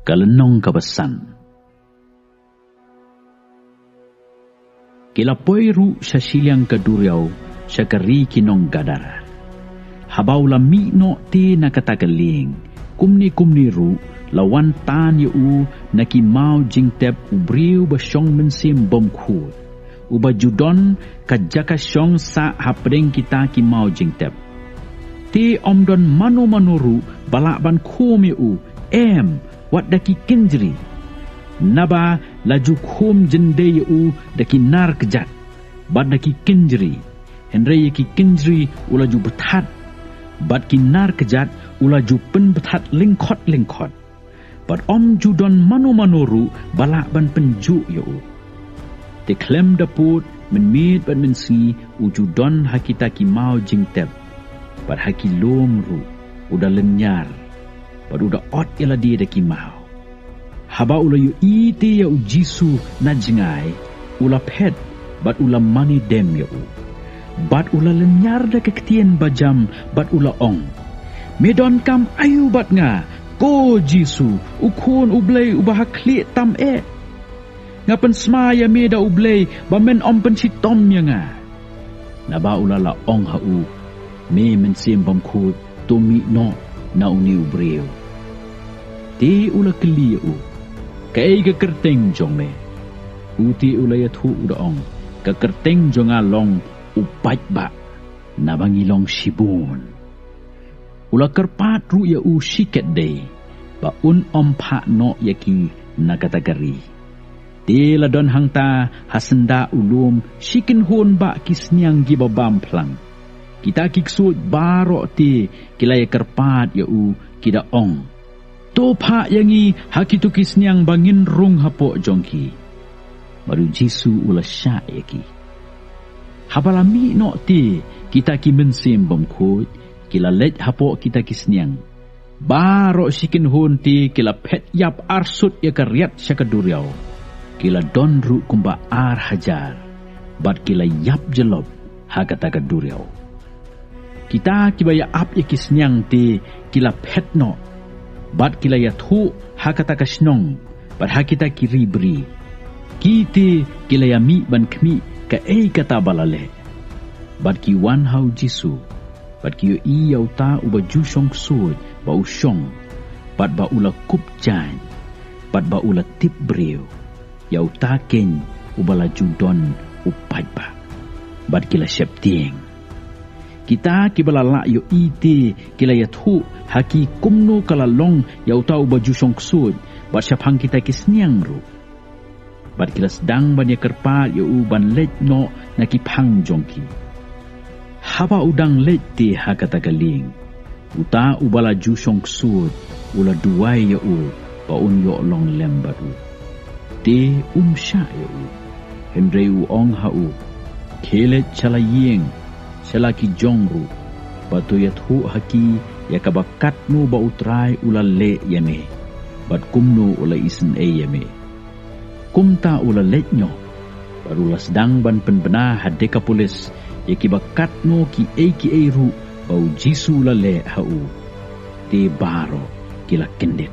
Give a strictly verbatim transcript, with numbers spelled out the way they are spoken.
Ka lynnong kaba san. Ki la poi ruh sha shiliang ka duriaw, sha ka ri ki nong Gadara. Haba u la mih noh te na kata ka lieng, kumne kumne ruh la wan tan ïa u na ki maw jingtep u briew ba shong mynsiem bymkhuid, uba ju don ka jaka shong sah hapdeng kita ki maw jingtep. Te ym don mano mano ruh ba lah ban khum ïa u, em, wat da ki kynjri. Naba la ju khum jyndei ïa u da ki nar kjat bad da ki kynjri. Hynrei ïa ki kynjri u la ju bthat, bad ki nar kjat u la ju pynbthat lyngkhot lyngkhot. Bad ym ju don mano mano ruh ba lah ban pynjuh ïa u. Te khlem da pud, mynmiet bad mynsngi u ju don ha kita ki maw jingtep, bad ha ki lum ruh u da lynñiar, bad u da ot ïa lade da ki maw. Haba u la ïohi te ïa u Jisu na jngai, u la phet, bad u la mane dem ïa u. Bad u la lynñiar da ka ktien bajam, bad u la ong, "Me donkam aïu bad nga, ko Jisu, u Khun u Blei uba ha khlieh tam eh? Nga pynsma ïa me da U Blei ba men ym pynshitom ïa nga." Naba u la la ong ha u, "Me mynsiem bymkhuid, to mih noh na une u briew." Te u la kylli ïa u, "Kaei ka kyrteng jong me?" U te u la ïathuh u da ong, "Ka kyrteng jong nga long u paidbah, naba ngi long shibun." U la kyrpad ruh ïa u shikatdei ba un ym phah noh ïa ki na kata ka ri. Te la don hangta ha syndah u lum shi kynhun bah ki sniang kiba bam phlang. Kita ki ksuid baroh te ki la ïakyrpad ïa u, ki da ong, "To phah ïa ngi ha kito ki sniang ba ngin rung hapoh jong ki." Bad u Jisu u la shah ïa ki. Haba la mih noh te kita ki mynsiem bymkhuid, ki la leit hapoh kita ki sniang. Baroh shi kynhun te ki la phet ïap arsut ïa ka riat sha ka duriaw. Ki la don ruh kumba ar hajar, bad ki la ïap jyllop ha kata ka duriaw. Kita kiba ïa ap ïa ki sniang te ki la phet noh, bad ki la ïathuh ha kata ka shnong, bad ha kita ki ri bri. Ki te ki la ïa mih ban khmih kaei kata ba la leh. Bad ki wan ha u Jisu, bad ki ïohi ïa uta uba ju shong ksuid ba u shong, bad ba u la kup jaiñ, bad ba u la tip briew, ïa uta keiñ uba la ju don u paidbah. Bad ki la sheptieng. Kita kiba la lah ïohi te ki la ïathuh ha ki kumno ka la long ïa uta uba ju shong ksuid, bad shaphang kita ki sniang ruh. Bad ki la sdang ban ïakyrpad ïa u ban leit noh na ki phang jong ki. Haba u dang leit te ha kata ka lieng, uta uba la ju shong ksuid u la duwai ïa u ba un ïoh long lem bad u. Te um shah ïa u, hynrei u ong ha u, "Khie leit sha la ïing, sha la ki jong ruh, bad to ïathuh ha ki ïa kaba katno ba U Trai u la leh ïa me, bad kumno u la isynei ïa me." Kumta u la leit noh, bad u la sdang ban pynbna ha Dekapolis ïa kiba katno kiei kiei ruh ba u Jisu u la leh ha u. Te baroh ki la kyndit.